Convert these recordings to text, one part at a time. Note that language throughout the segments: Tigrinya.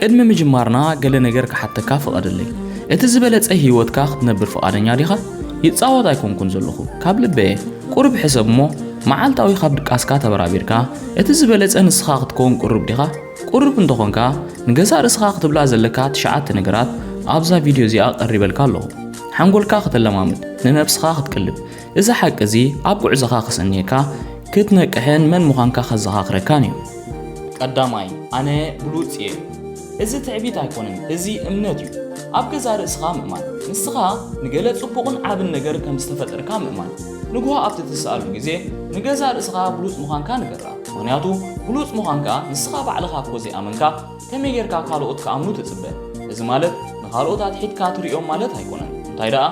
ቅድሚ ምጅማርና ገለ ነገር ክሓተካ ፍቐደለይ። እቲ ዝበለጸ ህይወትካ ክትነብር ፍቓደኛ ዲኻ? ይጻወት ኣይኮንኩን ዘለኹ፣ ካብ ልበየ። ቁሩብ ሕሰብ እሞ፣ መዓልታዊ ካብ ድቃስካ ተበራቢርካ፣ እቲ ዝበለጸ ንስኻ ክትከውን ቁሩብ ዲኻ? ቁሩብ እንተኾንካ፣ ንገዛእ ርእስኻ ክትብላ ዘለካ ትሽዓተ ነገራት ኣብዛ ቪድዮ እዚኣ ቀሪበልካ ኣለኹ። ሓንጎልካ ከተለማምድ፣ ንነብስኻ ክትቅልብ፣ እዚ ሓቂ እዚ ኣብ ጉዕዞኻ ከሰንየካ፣ ክትነቅሕን መን ምዃንካ ከዘኻኽረካን እዩ። ቀዳማይ፣ ኣነ ብሉጽ እየ። እዚ ትዕቢት ኣይኮነን፣ እዚ እምነት እዩ። ኣብ ገዛእ ርእስኻ ምእማን። ንስኻ ንገለ ጽቡቕን ዓብን ነገር ከም ዝተፈጠርካ ምእማን። ንግሆ ኣብ ትትስኣሉ ግዜ፣ ንገዛእ ርእስኻ ብሉጽ ምዃንካ ንገራ። ምኽንያቱ፣ ብሉጽ ምዃንካ ንስኻ ባዕልኻ እኮ ዘይኣመንካ፣ ከመይ ጌርካ ካልኦት ክኣምኑ ትጽበ? እዚ ማለት ንኻልኦት ኣትሒትካ ትርእዮም ማለት ኣይኮነን። እንታይ ደኣ፣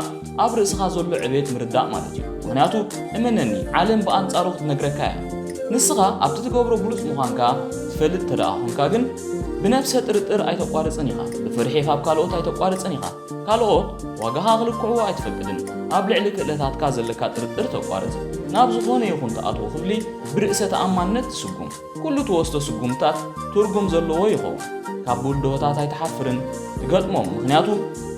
ኣብ ርእስኻ ዘሎ ዕቤት ምርዳእ ማለት እዩ። ምኽንያቱ፣ እመነኒ፣ ዓለም ብኣንጻሩ ክትነግረካ እያ። ንስኻ ኣብቲ ትገብሮ ብሉጽ ምዃንካ ትፈልጥ እንተ ደኣ ኾንካ ግን፣ ብነፍሰ ጥርጥር ኣይተቋርጽን ኢኻ። ብፍርሒ ካብ ካልኦት ኣይተቋርጽን ኢኻ። ካልኦት ዋጋኻ ክልክዕዎ ኣይትፈቅድን። ኣብ ልዕሊ ክእለታትካ ዘለካ ጥርጥር ተቋርጽ። ናብ ዝኾነ ይኹን ትኣትዎ ክፍሊ ብርእሰ ተኣማንነት ትስጉም። ኩሉ ትወስዶ ስጉምትታት ትርጉም ዘለዎ ይኸውን። ካብ ብድሆታት ኣይትሓፍርን፣ ትገጥሞም፣ ምኽንያቱ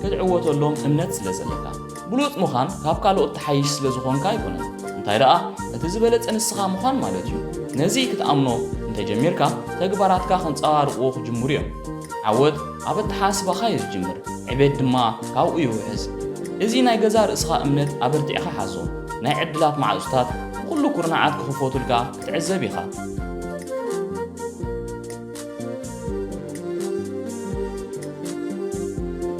ክትዕወተሎም እምነት ስለ ዘለካ። ብሉጽ ምዃን ካብ ካልኦት ትሓይሽ ስለ ዝኾንካ ኣይኮነን። እንታይ ደኣ፣ እቲ ዝበለጸ ንስኻ ምዃን ማለት እዩ። ነዚ ክትኣምኖ እንተጀሚርካ፣ ተግባራትካ ከንጸባርቕዎ ክጅምሩ እዮም። ዓወት ኣብ ኣተሓሳስባኻ እዩ ዝጅምር፣ ዕቤት ድማ ካብኡ ይውሕዝ። እዚ ናይ ገዛእ ርእስኻ እምነት ኣበርቲዕካ ሓዞ። ናይ ዕድላት ማዕጾታት ብኹሉ ኩርናዓት ክኽፈቱልካ ክትዕዘብ ኢኻ።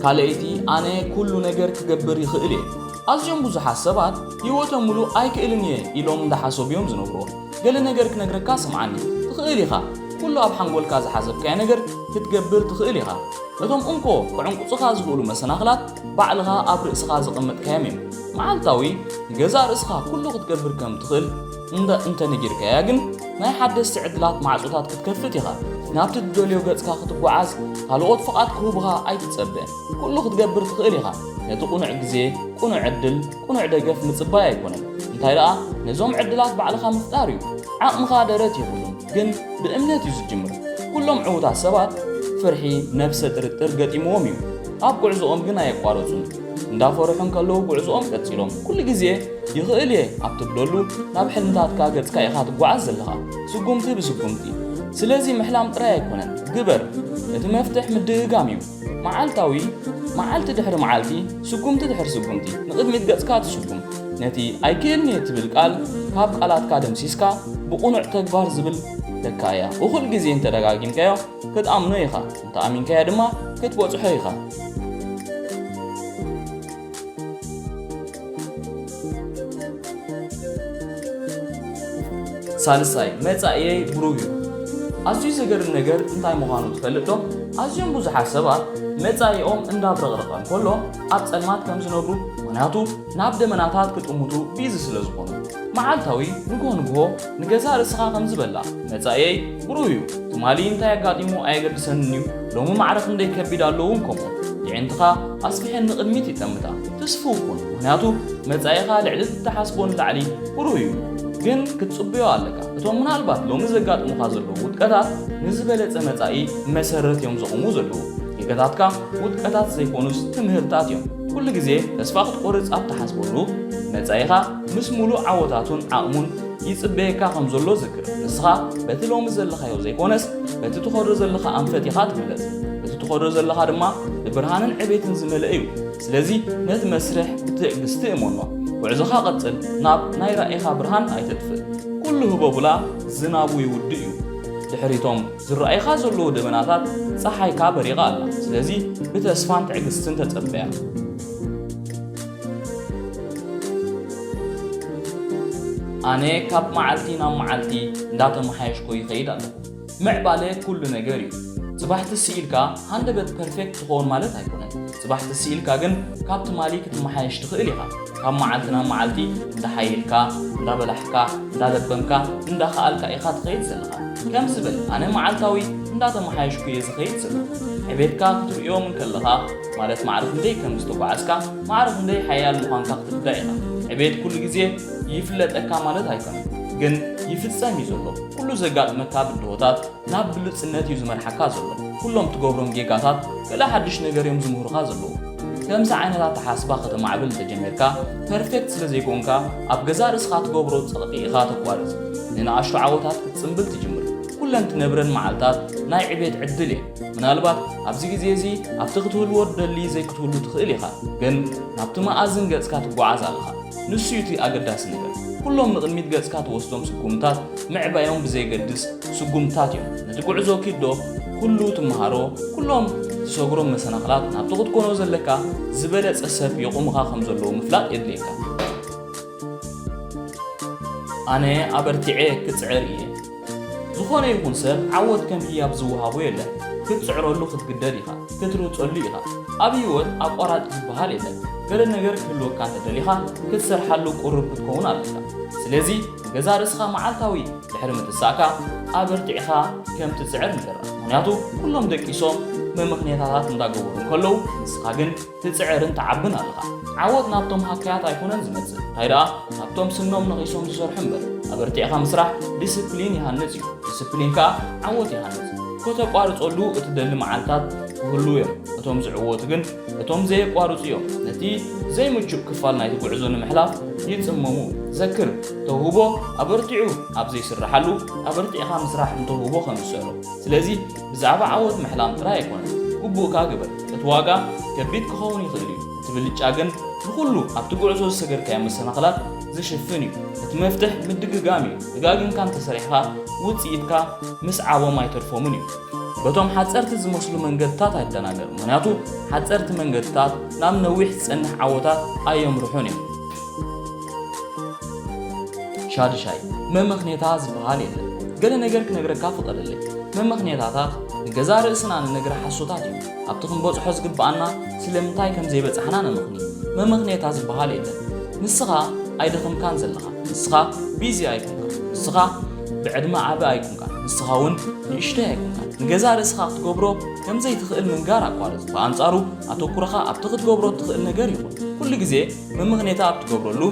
ካልኣይቲ፣ ኣነ ኩሉ ነገር ክገብር ይኽእል እየ። ኣዝዮም ብዙሓት ሰባት ህይወቶም ሙሉእ ኣይክእልን እየ ኢሎም እንዳሓሰቡ እዮም ዝነብሩ። ገለ ነገር ክነግረካ ስምዓኒ። ትኽእል ኢኻ። ኩሉ ኣብ ሓንጎልካ ዝሓሰብካዮ ነገር ክትገብር ትኽእል ኢኻ። እቶም እንኮ ክዕንቁጹኻ ዝኽእሉ መሰናኽላት ባዕልኻ ኣብ ርእስኻ ዘቐመጥካዮም እዮም። መዓልታዊ ንገዛእ ርእስኻ ኩሉ ክትገብር ከም ትኽእል እንተ፣ እንተ ነጊርካያ ግን፣ ናይ ሓደስቲ ዕድላት ማዕጾታት ክትከፍት ኢኻ። ናብቲ ትደልዮ ገጽካ ክትጓዓዝ ካልኦት ፍቓድ ክህቡኻ ኣይትጸበ። ኩሉ ክትገብር ትኽእል ኢኻ። ነቲ ቅኑዕ ግዜ፣ ቅኑዕ ዕድል፣ ቅኑዕ ደገፍ ምጽባይ ኣይኮነን። እንታይ ደኣ፣ ነዞም ዕድላት ባዕልኻ ምፍጣር እዩ። ዓቕምኻ ደረት የብሉን፣ ግን ብእምነት እዩ ዝጅምር። ኩሎም ዕዉታት ሰባት ፍርሒ፣ ነፍሰ ጥርጥር ገጢምዎም እዩ። ኣብ ጉዕዞኦም ግን ኣየቋረጹን። እንዳፈርሑ እንከለዉ ጉዕዞኦም ቀጺሎም። ኩሉ ግዜ ይኽእል እየ ኣብ ትብለሉ፣ ናብ ሕልምታትካ ገጽካ ኢኻ ትጓዓዝ ዘለኻ። ስጉምቲ ብስጉምቲ። ስለዚ ምሕላም ጥራይ ኣይኮነን፣ ግበር። እቲ መፍትሕ ምድግጋም እዩ። መዓልታዊ፣ መዓልቲ ድሕሪ መዓልቲ፣ ስጉምቲ ድሕሪ ስጉምቲ፣ ንቕድሚት ገጽካ ትስጉም። ነቲ ኣይክእልን እየ ትብል ቃል ካብ ቃላትካ ደምሲስካ፣ ብቕኑዕ ተግባር ዝብል ተካእያ። እኹል ግዜ እንተደጋጊምካዮ፣ ክትኣምኖ ኢኻ። እንተ ኣሚንካዮ ድማ፣ ክትበጽሖ ኢኻ። ሳልሳይ፣ መጻኢየይ ብሩህ እዩ። ኣዝዩ ዘገርም ነገር እንታይ ምዃኑ ትፈልጥ ዶ? ኣዝዮም ብዙሓት ሰባት መጻኢኦም እንዳብረቕረቐ እንከሎ ኣብ ጸልማት ከም ዝነብሩ፣ ምኽንያቱ ናብ ደመናታት ክጥምቱ ቢዚ ስለ ዝኾኑ። መዓልታዊ ንግሆ ንግሆ ንገዛእ ርእስኻ ከም ዝበላ፣ መጻኢየይ ብሩህ እዩ፣ ትማሊ እንታይ ኣጋጢሙ ኣየገድሰንን እዩ፣ ሎሚ ማዕረ ክንደይ ከቢድ ኣለዎ እውን ከምኡ። የዒንትኻ ኣስፊሐን ንቕድሚት ይጠምታ። ትስፉው ኩን፣ ምኽንያቱ መጻኢኻ ልዕሊ እትሓስቦ ንላዕሊ ብሩህ እዩ። ግን ክትጽበዮ ኣለካ። እቶም ምናልባት ሎሚ ዘጋጥሙኻ ዘለዉ ውድቀታት ንዝበለጸ መጻኢ መሰረት እዮም ዘቑሙ ዘለዉ። ጌጋታትካ ውድቀታት ዘይኮኑስ ትምህርታት እዮም። ኩሉ ግዜ ተስፋ ክትቆርጽ ኣብ ትሓስበሉ፣ መጻኢኻ ምስ ሙሉእ ዓወታቱን ዓቕሙን ይጽበየካ ከም ዘሎ ዝክር። ንስኻ በቲ ሎሚ ዘለኻዮ ዘይኮነስ፣ በቲ ትኸዶ ዘለኻ ኣንፈት ኢኻ ትብለጽ። እቲ ትኸዶ ዘለኻ ድማ ብብርሃንን ዕቤትን ዝመልአ እዩ። ስለዚ ነቲ መስርሕ ብትዕግስቲ እመኖ። ጉዕዞኻ ቀጽል፣ ናብ ናይ ራእይኻ ብርሃን ኣይተጥፍእ። ኩሉ ህቦቡላ ዝናቡ ይውድእ እዩ። ድሕሪቶም ዝረኣይኻ ዘለዉ ደበናታት ጸሓይካ በሪቓ ኣላ። ስለዚ ብተስፋን ትዕግስትን ተጸበያ። ኣነ ካብ መዓልቲ ናብ መዓልቲ እንዳተመሓየሽኩ ይኸይድ ኣለኹ። ምዕባለ ኩሉ ነገር እዩ። ጽባሕ ትስ ኢልካ ሃንደበት ፐርፌክት ትኸውን ማለት ኣይኮነን። ጽባሕ ትስ ኢልካ ግን ካብ ትማሊ ክትመሓየሽ ትኽእል ኢኻ። ካብ መዓልቲ ናብ መዓልቲ እንዳሓየልካ፣ እንዳበላሕካ፣ እንዳለበምካ፣ እንዳኸኣልካ ኢኻ ትኸይድ ዘለኻ። ከምዚ በል፣ ኣነ መዓልታዊ እንዳተመሓየሽኩ እየ ዝኸይድ ዘለኹ። ዕቤትካ ክትርእዮም እንከለኻ፣ ማለት ማዕረ ክንደይ ከም ዝተጓዓዝካ፣ ማዕረ ክንደይ ሓያል ምዃንካ ክትርዳእ ኢኻ። ዕቤት ኩሉ ግዜ ይፍለጠካ ማለት ኣይኮነን፣ ግን ይፍጸም እዩ ዘሎ። ኩሉ ዘጋጥመካ ብድሆታት ናብ ብሉጽነት እዩ ዝመርሓካ ዘሎ። ኩሎም ትገብሮም ጌጋታት ገለ ሓድሽ ነገር እዮም ዝምህሩኻ ዘለዉ። ከምዚ ዓይነት ኣተሓስባ ከተማዕብል እንተጀሚርካ፣ ፐርፌክት ስለ ዘይኮንካ፣ ኣብ ገዛእ ርእስኻ ትገብሮ ጸቕጢ ኢኻ ተቋርጽ። ንንኣሽቱ ዓወታት ክትጽምብል ትጅምር። ኩለን ትነብረን መዓልታት ናይ ዕቤት ዕድል እየን። ምናልባት ኣብዚ ግዜ እዚ ኣብቲ ክትህልዎ ትደሊ ዘይክትህሉ ትኽእል ኢኻ፣ ግን ናብቲ መኣዝን ገጽካ ትጓዓዝ ኣለኻ። ንሱ እዩ እቲ ኣገዳሲ ነገር። ኩሎም ንቕድሚት ገጽካ ትወስዶም ስጉምታት፣ ምዕባዮም ብዘየገድስ ስጉምታት እዮም። ነቲ ጉዕዞ ኪድ ዶ ኩሉ ትመሃሮ፣ ኩሎም ትሰግሮም መሰናኽላት ናብቲ ክትኮኖ ዘለካ ዝበለጸ ሰብ የቑሙኻ ከም ዘለዉ ምፍላጥ የድልየካ። ኣነ ኣበርቲዐ ክጽዕር እየ። ዝኾነ ይኹን ሰብ ዓወት ከም ህያብ ዝወሃቦ የለን። ክትጽዕረሉ ክትግደድ ኢኻ፣ ክትርጸሉ ኢኻ። ኣብ ህይወት ኣቋራጭ ዝበሃል የለን። ገለ ነገር ክህልወካ እንተደሊኻ፣ ክትሰርሓሉ ቁሩብ ክትከውን ኣለካ። ስለዚ፣ ንገዛእ ርእስኻ መዓልታዊ ድሕሪ ምትሳእካ፣ ኣበርቲዕኻ ከም ትጽዕር ንገራ። ምኽንያቱ፣ ኩሎም ደቂሶም መመኽንያታታት እንዳገበሩ እንከለዉ፣ ንስኻ ግን ትጽዕርን ትዓብን ኣለኻ። ዓወት ናብቶም ሃካያት ኣይኮነን ዝመጽእ፣ እንታይ ደኣ ናብቶም ስኖም ነቒሶም ዝሰርሑ እምበር። ኣበርቲዕኻ ምስራሕ ዲስፕሊን ይሃንጽ እዩ፣ ዲስፕሊን ከኣ ዓወት ይሃንጽ። ከተቋርጸሉ እትደሊ መዓልታት ክህልዉ እዮም፣ እቶም ዝዕወቱ ግን እቶም ዘየቋርጹ እዮም። ነቲ ዘይምቹእ ክፋል ናይቲ ጉዕዞ ንምሕላፍ ይጽመሙ። ዘክር፣ ተውህቦ ኣበርቲዑ ኣብ ዘይስርሓሉ፣ ኣበርቲዕኻ ምስራሕ ንተውህቦ ከም ዝስዕሮ። ስለዚ ብዛዕባ ዓወት ምሕላም ጥራይ ኣይኮነን፣ ግቡእካ ግበር። እቲ ዋጋ ከቢድ ክኸውን ይኽእል እዩ፣ እቲ ብልጫ ግን ንኹሉ ኣብቲ ጉዕዞ ዝሰገርካዮ መሰናኽላት ዝሽፍን እዩ። እቲ መፍትሕ ምድግጋም እዩ። ደጋጊምካ እንተሰሪሕካ፣ ውጽኢትካ ምስዓቦም ኣይተርፎምን እዩ። በቶም ሓጸርቲ ዝመስሉ መንገድታት ኣይትደናገር፣ ምኽንያቱ ሓጸርቲ መንገድታት ናብ ነዊሕ ዝጸንሕ ዓወታት ኣየምርሑን እዮም። ሻድሻይ፣ መመኽኔታ ዝበሃል የለን። ገለ ነገር ክነግረካ ፍቐደለይ። መመኽኔታታት ንገዛእ ርእስና ንነግረ ሓሶታት እዮም። ኣብቲ ክንበጽሖ ዝግብኣና ስለምንታይ ከም ዘይበጻሕና ነመኽኒ። መመኽኔታ ዝበሃል የለን። ንስኻ ኣይደኸምካን ዘለኻ። ንስኻ ቢዚ ኣይኮንካን። ንስኻ ብዕድመ ዓቢ ኣይኮንካን። ንስኻ እውን ንእሽተይ ኣይኮንካን። ንገዛእ ርእስኻ ክትገብሮ ከም ዘይትኽእል ምንጋር ኣቋርጽ። ብኣንጻሩ፣ ኣተኩሮኻ ኣብቲ ክትገብሮ እትኽእል ነገር ይኹን። ኩሉ ግዜ መመኽኔታ ኣብ ትገብረሉ፣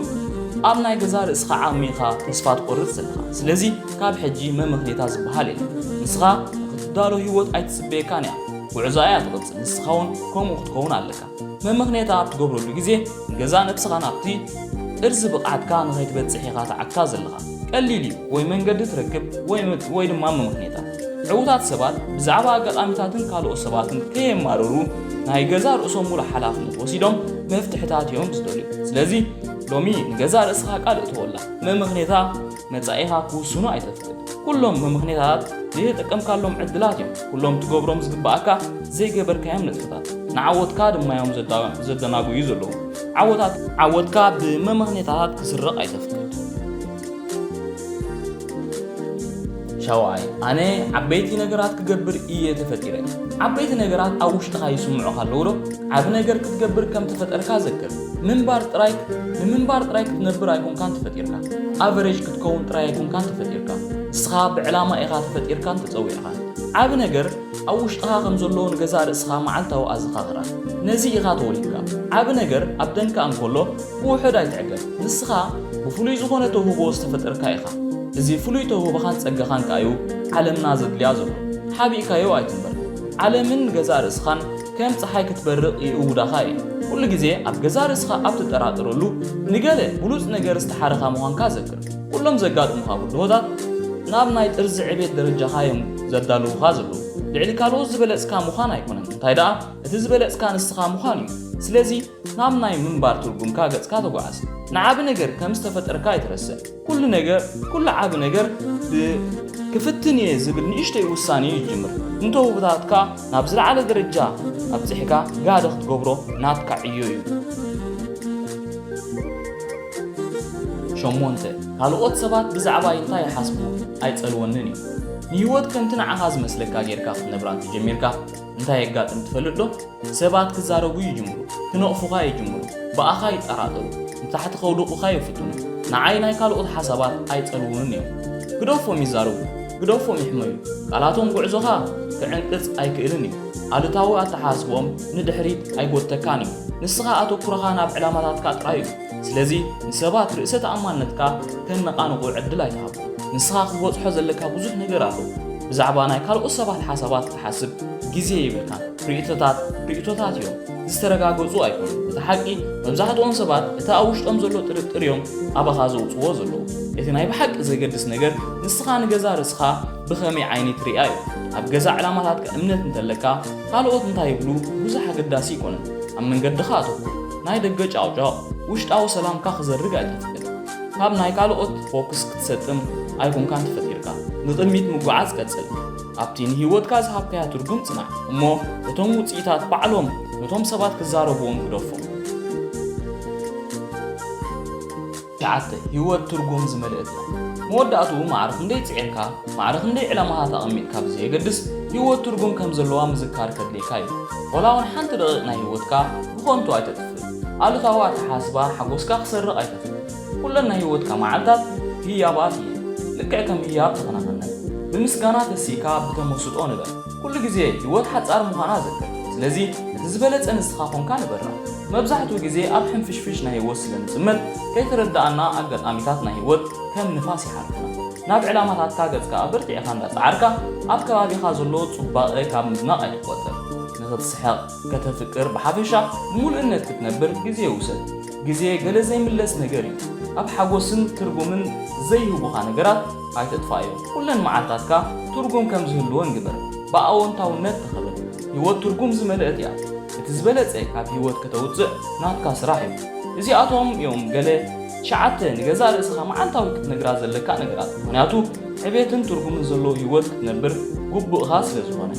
ኣብ ናይ ገዛእ ርእስኻ ዓቕሚ ኢኻ ተስፋ ትቖርጽ ዘለኻ። ስለዚ፣ ካብ ሕጂ መመኽኔታ ዝበሃል የለን። ንስኻ ንኽትዳሎ ህይወት ኣይትጽበየካን እያ። ጉዕዞኣ እያ ትቕጽል። ንስኻ እውን ከምኡ ክትከውን ኣለካ። መመኽኔታ ኣብ ትገብረሉ ግዜ፣ ንገዛእ ነብስኻ ናብቲ ጥርዚ ብቕዓትካ ንኸይትበጽሕ ኢኻ ትዓካ ዘለኻ። ቀሊል እዩ፣ ወይ መንገዲ ትረክብ፣ ወይ መ-፣ ወይ ድማ መመኽኔታ። ዕዉታት ሰባት ብዛዕባ ኣጋጣሚታትን ካልኦት ሰባትን ከየማርሩ፣ ናይ ገዛእ ርእሶም ሙሉእ ሓላፍነት ወሲዶም መፍትሕታት እዮም ዝደልዩ። ስለዚ፣ ሎሚ ንገዛእ ርእስኻ ቃል እተወላ። መመኽኔታ መጻኢኻ ክውስኑ ኣይተፍቅድ። ኩሎም መመኽኔታታት ዘይተጠቀምካሎም ዕድላት እዮም። ኩሎም ትገብሮም ዝግብኣካ ዘይገበርካዮም ንጥፈታት፣ ንዓወትካ ድማ እዮም ዘዳ-፣ ዘደናጉዩ ዘለዉ። ዓወታት-፣ ዓወትካ ብመመኽኔታታት ክስረቕ ኣይተፍቅድ። ሻውዓይ፣ ኣነ ዓበይቲ ነገራት ክገብር እየ ተፈጢረ። ዓበይቲ ነገራት ኣብ ውሽጥኻ ይስምዑኻ ኣለዉ ዶ? ዓቢ ነገር ክትገብር ከም ተፈጠርካ ዘክር። ምንባር ጥራይ፣ ንምንባር ጥራይ ክትነብር ኣይኮንካን ተፈጢርካ። ኣቨሬጅ ክትከውን ጥራይ ኣይኮንካን ተፈጢርካ። ንስኻ ብዕላማ ኢኻ ተፈጢርካን ተጸዊዕኻን። ዓቢ ነገር ኣብ ውሽጥኻ ከም ዘሎ ንገዛእ ርእስኻ መዓልታዊ ኣዘኻኽራ። ነዚ ኢኻ ተወሊድካ። ዓቢ ነገር ኣብ ደንካ እንከሎ ብውሑድ ኣይትዕገብ። ንስኻ ብፍሉይ ዝኾነ ተውህቦ ዝተፈጠርካ ኢኻ። እዚ ፍሉይ ተውህቦኻን ጸጋኻን ከኣዩ ዓለምና ዘድልያ ዘሎ። ሓቢእካዮ ኣይትንበር። ዓለምን ገዛእ ርእስኻን ከም ጸሓይ ክትበርቕ ይእውዳኻ እየን። ኩሉ ግዜ ኣብ ገዛእ ርእስኻ ኣብ ትጠራጠረሉ፣ ንገለ ብሉጽ ነገር ዝተሓረኻ ምዃንካ ዘክር። ኩሎም ዘጋጥሙኻ ብድሆታት ናብ ናይ ጥርዚ ዕቤት ደረጃኻ እዮም ዘዳልዉኻ ዘለዉ። ልዕሊ ካልኦት ዝበለጽካ ምዃን ኣይኮነን፣ እንታይ ደኣ እቲ ዝበለጽካ ንስኻ ምዃን እዩ። ስለዚ ናብ ናይ ምንባር ትርጉምካ ገጽካ ተጓዓዝ። ንዓቢ ነገር ከም ዝተፈጠርካ ኣይትረስዕ። ኩሉ ነገር፣ ኩሉ ዓቢ ነገር ብ-፣ ክፍትን እየ ዝብል ንእሽተይ ውሳኔ እዩ ዝጅምር። ንተውህቦታትካ ናብ ዝለዓለ ደረጃ ኣብጺሕካ ጋደ ክትገብሮ ናትካ ዕዮ እዩ። ሸሞንተ፣ ካልኦት ሰባት ብዛዕባይ እንታይ ይሓስቡ ኣይጸልወንን እዩ። ንህይወት ከምቲ ንዓኻ ዝመስለካ ጌርካ ክትነብራ እንተጀሚርካ እንታይ የጋጥም ትፈልጥ ዶ? ሰባት ክዛረቡ ይጅምሩ፣ ክነቕፉኻ ይጅምሩ፣ ብኣኻ ይጠራጠሩ፣ ንታሕቲ ከውድቑኻ ይፍትኑ። ንዓይ ናይ ካልኦት ሓሳባት ኣይጸልዉንን እዮም። ግደፎም ይዛረቡ፣ ግደፎም ይሕመዩ። ቃላቶም ጉዕዞኻ ክዕንቅጽ ኣይክእልን እዩ። ኣሉታዊ ኣተሓሳስብኦም ንድሕሪት ኣይጎተካን እዩ። ንስኻ ኣተኩሮኻ ናብ ዕላማታትካ ጥራይ እዩ። ስለዚ ንሰባት ርእሰ ተኣማንነትካ ከነቓንቑ ዕድል ኣይትሃቦም። ንስኻ ክትበጽሖ ዘለካ ብዙሕ ነገር ኣሎ። ብዛዕባ ናይ ካልኦት ሰባት ሓሳባት ክትሓስብ ግዜ የብልካን። ርእይቶታት ርእይቶታት እዮም፣ ዝተረጋገጹ ኣይኮኑን። እቲ ሓቂ፣ መብዛሕትኦም ሰባት እቲ ኣብ ውሽጦም ዘሎ ጥርጥር እዮም ኣባኻ ዘውጽዎ ዘለዉ። እቲ ናይ ብሓቂ ዘገድስ ነገር፣ ንስኻ ንገዛእ ርእስኻ ብኸመይ ዓይኒ ትርእያ እዩ። ኣብ ገዛእ ዕላማታትካ እምነት እንተለካ፣ ካልኦት እንታይ ይብሉ ብዙሕ ኣገዳሲ ኣይኮነን። ኣብ መንገድኻ ኣተኩር። ናይ ደገ ጫውጫው ውሽጣዊ ሰላምካ ክዘርግ ኣይትፍቀድ። ካብ ናይ ካልኦት ፎክስ ክትሰጥም ኣይኮንካን ተፈጢርካ። ንቕድሚት ምጉዓዝ ቀጽል። ኣብቲ ንህይወትካ ዝሃብካያ ትርጉም ጽናዕ፣ እሞ እቶም ውጽኢታት ባዕሎም ነቶም ሰባት ክዛረብዎም ግደፎም። ትሽዓተ፣ ህይወት ትርጉም ዝመልአት እያ። መወዳእትኡ ማዕረ ክንደይ ጽዒርካ፣ ማዕረ ክንደይ ዕላማታት ኣቐሚጥካ ብዘየገድስ፣ ህይወት ትርጉም ከም ዘለዋ ምዝካር ከድልየካ እዩ። ዋላ እውን ሓንቲ ደቂቕ ናይ ህይወትካ ብኸንቱ ኣይተጥፍእ። ኣሉታዊ ኣተሓሳስባ ሓጎስካ ክሰርቕ ኣይተፍቅድ። ኩለን ናይ ህይወትካ መዓልታት ህያባት እየን። ልክዕ ከም ህያብ ተኸናኸነን። ብምስጋና ተሲእካ ብተመስጦ ንበር። ኩሉ ግዜ ህይወት ሓጻር ምዃና ዘክር። ስለዚ እቲ ዝበለጸ ንስኻ ኮንካ ንበራ። መብዛሕትኡ ግዜ ኣብ ሕንፍሽፍሽ ናይ ህይወት ስለ ንጽመድ፣ ከይተረዳኣና ኣጋጣሚታት ናይ ህይወት ከም ንፋስ ይሓልፉና። ናብ ዕላማታትካ ገጽካ ኣበርቲዕካ እንዳጸዓርካ፣ ኣብ ከባቢኻ ዘሎ ጽባቐ ካብ ምድናቕ ኣይትቆጠብ። ንኽትስሕቕ፣ ከተፍቅር፣ ብሓፈሻ ብምሉእነት ክትነብር ግዜ ውሰድ። ግዜ ገለ ዘይምለስ ነገር እዩ። ኣብ ሓጎስን ትርጉምን ዘይህቡኻ ነገራት ኣይተጥፋእዮም። ኩለን መዓልታትካ ትርጉም ከም ዝህልወን ግበር። ብኣወንታውነት ተኸበል። ህይወት ትርጉም ዝመልአት እያ። እቲ ዝበለጸ ካብ ህይወት ከተውጽእ ናትካ ስራሕ እዩ። እዚኣቶም እዮም ገለ ትሽዓተ ንገዛእ ርእስኻ መዓልታዊ ክትነግራ ዘለካ ነገራት። ምኽንያቱ ዕቤትን ትርጉምን ዘለዎ ህይወት ክትነብር ግቡእኻ ስለ ዝኾነ።